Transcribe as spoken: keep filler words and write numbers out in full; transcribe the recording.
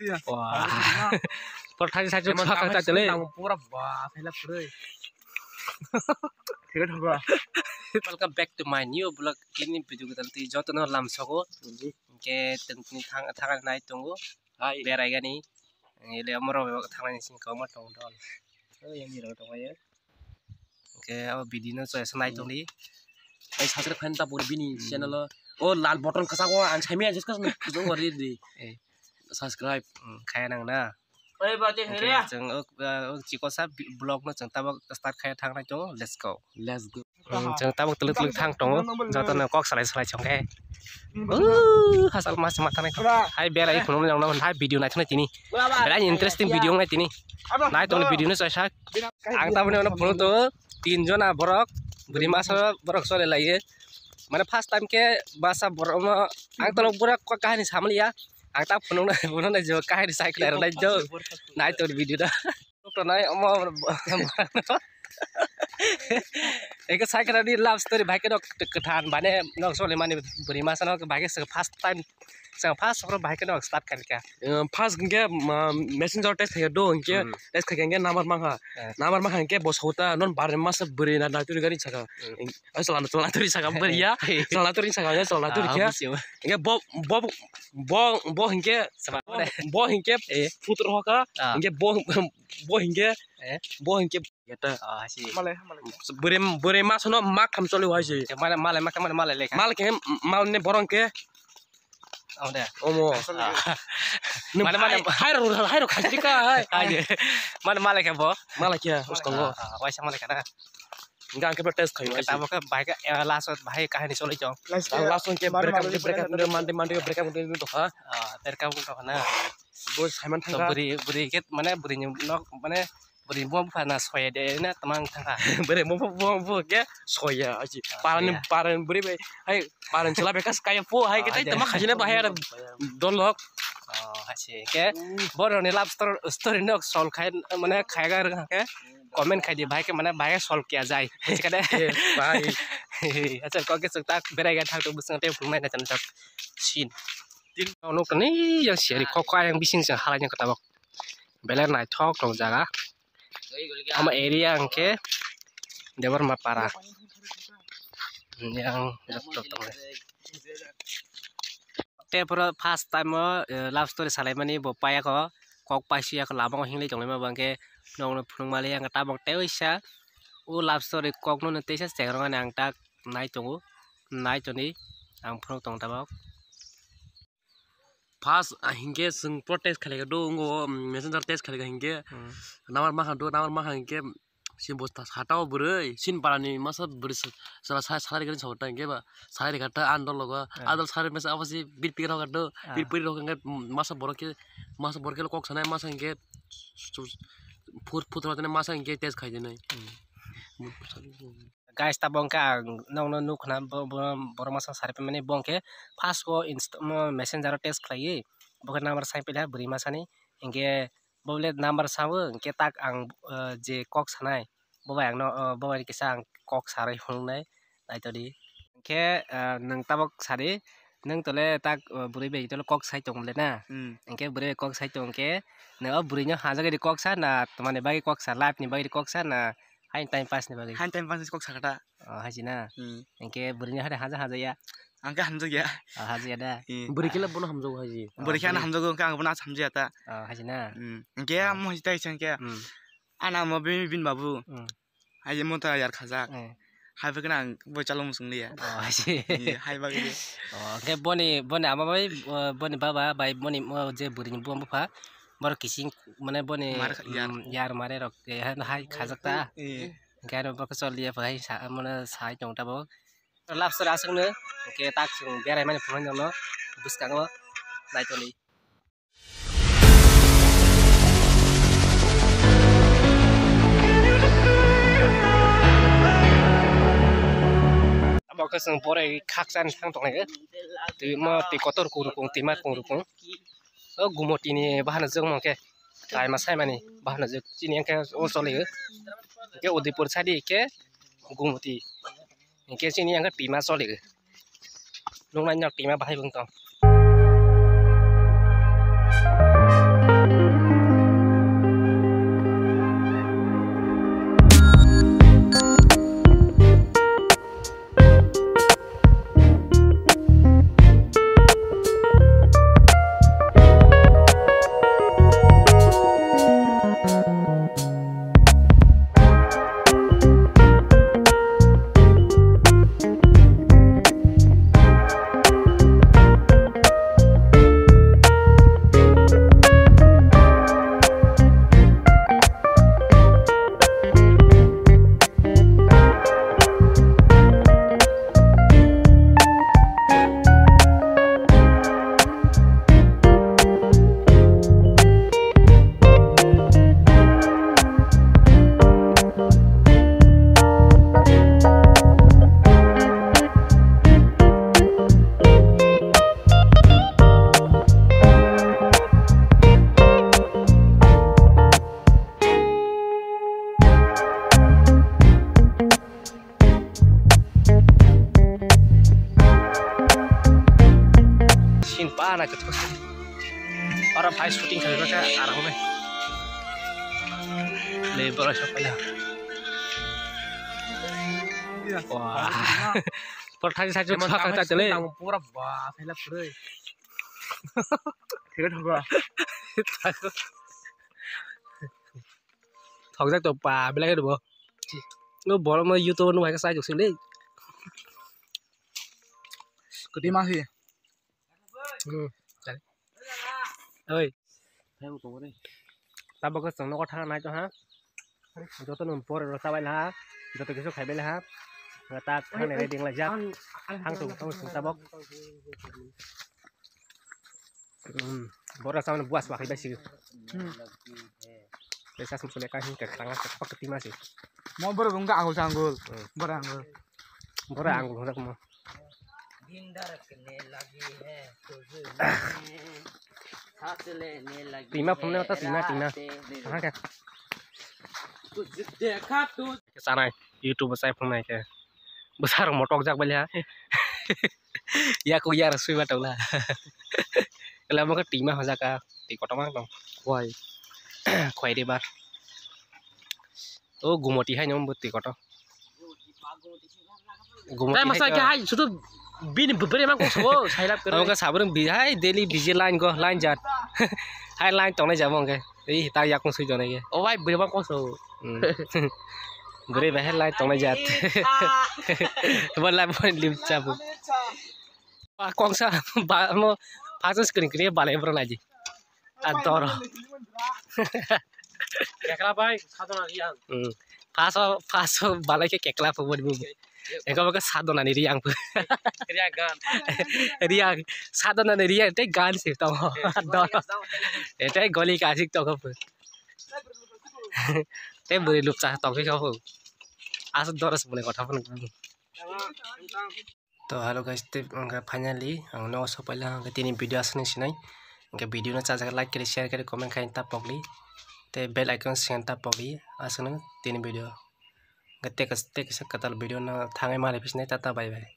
Wah. Por thani sai chuk Emang sakha tamo ta chale. Sini nang pura ba, khaila pura. Kira thangba. Welcome back to my new vlog. Kini video kita nanti joto no lam sogo. Oke, tengtini thang thang nai tongo. Hai. Berai gani. Ele amoro thang nai sing koma tong dol. Oh, yang ni rok tong ya. Oke, abo video no choya sanai tongdi. Ai subscribe khaina ta puri bini channel o. O lal button kwchak o ang saimaya just kas kujung wari di. Eh. Subscribe. Hmm, khaya nang na. Oi, bati Oke, here. Chwng o, o chikosa bi-, vlog no chwng tabok start khaya thang nai tongo. Let's go. Let's go. Hmm, chwng tabok twlwk twlwk thang tongo. Joto no kok salai salai chong khe. Uh, hasal mas ma thang nai. Hai berai phunuk nang no hai video nai thang nai tini. Berai interesting video nai tini. Nai tong video no choya sa. Ang taboni ono phunuk tongo tin jona borok, bwrwi masa borok chole laiye. Mane first time khe basa borok no ang tolok bura ko kahani samliya. Ang ta phunuk nai, phunuk nai jo kahani sai khlai rw nai jo. Nai tor video da. Tok nai omo. Eke sai khlai di love story bhai khe nok kwthan bane nok chole mani bwrwi masa no bhai khe first time Chwng first of all bahai kheno start khaikha. Eh, first hinkhe, ma, messenger text khaikha do hinkhe, hmm, text khaikha hinkhe number mankha. Eh. Number mankha hinkhe bo sota non bar masa bwrwi na na turi gari saka. Hmm. Ing-, oh, chala, chala turi saka bwrwi ya. Chala turi saka, chala turi khe. Ah, bujiyo. Hinkhe bo, bo, bo, bo hinkhe, sama bo, de. Bo hinkhe, eh, putur hoka. Ah. Hinkhe bo, bo hinkhe, eh, bo hinkhe. Yata. Ah, hasi. Malai, malai. Bwrwi, bwrwi masa no mak tham choli hai si. Malai, malai, mak, malai, malai lekha. Malai khe, mal ne borong khe. Oh, de. Omo. Ah. Nung mane, mane. Hai, hai ro, hai ro, khajri ka, hai. Hai de. Mane, mane khe bo. Mane khe, usko ngo. Ah, ah, waisa mane kana. Enggak, angke test khai, waisa. Tamo khe bahai khe, eh, last, bahai kahani choli chong. Last, last ke break up, break up, mandi, mandi, break up, break up, break up, ha? Ah, break up, break up, na. Bo Simon thangka. Bwrwi, bwrwi khe, mane, bwrwi ni nok, mane, Bwrwi bo bupha na soya de na tamang thangkha. Bwrwi bo bo bo bo ke soya aji. Ah, parani soya. Parani bwrwi bai hai parani chwla bekas kaya po hai ke tai tama khajina bahai ara dolok. Oh, hasi ke boroni love story, story nok sol khai mane khaiga rwng ke comment khai di bahai ke mane bahai sol kiya jai. Hasi ke de. Eh, bhai. Acha kok ke chwk tak berai ga thang to bwswng te phung nai na chan chak. Sin. Tin nok ni yang seri kok yang bising sing halai yang ketabok. Belai naithok tong jaga. Omo area hwnkhe Debbarma para. Yang doctor tongnai. Tei phoro first time o, eh, love story salaimani bo payakho, kok paisiyakho, lama o hinglai tonglaima bo hwnkhe nokno phunukmali ang tabok tei waisa o love story kokno teisa chengrwngani ang tak nai tongo, nai toni ang phunuk tong tabok. First, ah, hinkhe chwng pro test khaikha do, wngkha o, um, messenger test khaikha hinkhe, hmm, number mankha do, number mankha hinkhe, chini bo sata o bwrwi, chini parani masa bwrwi sa-, sala sa-, salai rwgani sabo ta hinkhe ba, salai rwkha ta, ani dol logo, ah, ani dol salai masa abo se bir pir rok do, ah, bir pir rok hinkhe, um, masa borok khe, masa borok khe kok sanai, masa hinkhe, su-, su-, phut, phut rok masa hinkhe test khai dinai. Hmm. Guys, tabok hwnkhe ang nokno nukha na, bo, bo, borok masa sari phaimani, bo hwnkhe first o inst-, mo messenger o text khlaiwi, bo khe number sai pila bwrwi masani, hinkhe bo le number sao, hinkhe tak ang, eh, je kok sanai, bo bai ang no, eh, bo bai kisa ang kok sarwi phunuknai, naitodi. Hinkhe, eh, nwng tabok sadi, nwng tole tak, eh, bwrwi bai tole kok sai tong le na, hmm, hinkhe bwrwi bai kok sai tong khe, nwng o bwrwi no hajagwi kok sa na, tamani bagwi kok sa, life ni bagwi kok sa na, Hain time pass ni bagwi. Hain time pass ni kok sakha ta. Oh, haji na. Hmm. Hinkhe bwrwi ni hade haja haja ya. Ang khe hamjak ya. Oh, haja ya da. Hmm. Bwrwi khe le bono hamjago haji. Bwrwi khe ano hamjago, hinkhe ang bono asa hamjak ya ta. Oh, haji na. Hmm. Hinkhe amo haji ta hinkhe. Hmm. Ana amo bini, bini babu. Hmm. Haji mo ta yar khajak. Hmm. Hai bagwi ang bo chalo musung liya. Oh, haji. Hai bagwi. Oh, hinkhe boni, boni ama bai, boni baba bai boni mo je bwrwi ni buma bupha. Borok kising mane boni, mar kha-, yar. Mm, yar mare rok, eh, hai, hai khajak ta. Eh. Hinkhe aro borok chol ya pai sa, mane sai tong tabok. Love story aswk no, hinkhe tak chwng berai mani phunuknai no bwskango naitoni. Abo khe chwng borai khakchani thang tonglai o. Twi mo twi kotor kungrukung, twi ma kungrukung. O Gumoti ni bahano jwk mangkhe, kaima saimani bahano jwk chini hinkhe o choli o. Hinkhe Udaipur sadi hinkhe Gumoti. Hinkhe chini hinkhe twima choli o. Nuknai nok twima bahai bwng tong. Oro phai shooting khaibakha arang bai. Le borok sok paila. Wah. Por thani sai chuk thaka ta chale. Pura ba khaila pura. Kira thaka. Thokjak to pa belai bo. No borok no YouTube no hai ka sai chuk sile. Kati ma hi. Hmm. Oi. Tabok chwng nogo thang nai to ha. Joto no pore ro chabai laha. Joto kisu khaibai laha. Ta thang nai ding la jak. Hang tu hang sung tabok. Hmm. Bora chabai buas wa khaibai si. Hmm. Pesa sum sule ka hin ka kranga ka pak tima si. Mo bora bung ka angul sa angul. Hmm. Bora angul. Bora angul hodak mo. दिन दरकने लगी है तुझ में, सांस लेने लगी Tima phone le ta tima tima. Aha ka. कुछ देखा तू Sanai YouTube sai phone nai ke. Bwsarok motok jak bali ha. Ya ku ya sui ba tawla. Kala mo ka tima hojaka. Ti kotor ma tong. Khwai. Khwai de bar. O gumoti hai no bwtwi kotor. Gumoti Tei masa hai ke hai sudu bini bwbwre mang kosongo sailap kere. Ang ka sabrang bi hai daily busy line go line jat. Hai line tongnai jabo ang ke. Ei ta yak sui tongnai ke. O bai bwrwi mang koso. Hmm. Bwrwi bai hai line tongnai jat. Bo line bo lim chabu. Ba kongsa ba mo phasas kring kring balai bro naji. Adoro. Kekla bai, sadona riang. Hmm. Phaso, phaso balai ke kekla pho bodi bu. Eka baka sadona ni riang pho. Riang gan. Riang, sadona ni riang, tei gan si tong. Adoro. Tei goli ka sik tong pho. Tei bwrwi lupcha tong pho. Aso doros bune kotha pho. To hello guys, tei hwnkhe finally ang nogo sopaila hwnkhe tini video aswkni sinai. Hwnkhe video no chajak like khe, share khe, comment khai ta pokli. Tei bell icon sing ta pokli. Aswkno tini video. Hwnkhe tei kis-, tei kisa kwtal video no thangwi malai phi sinai, tata bye bye.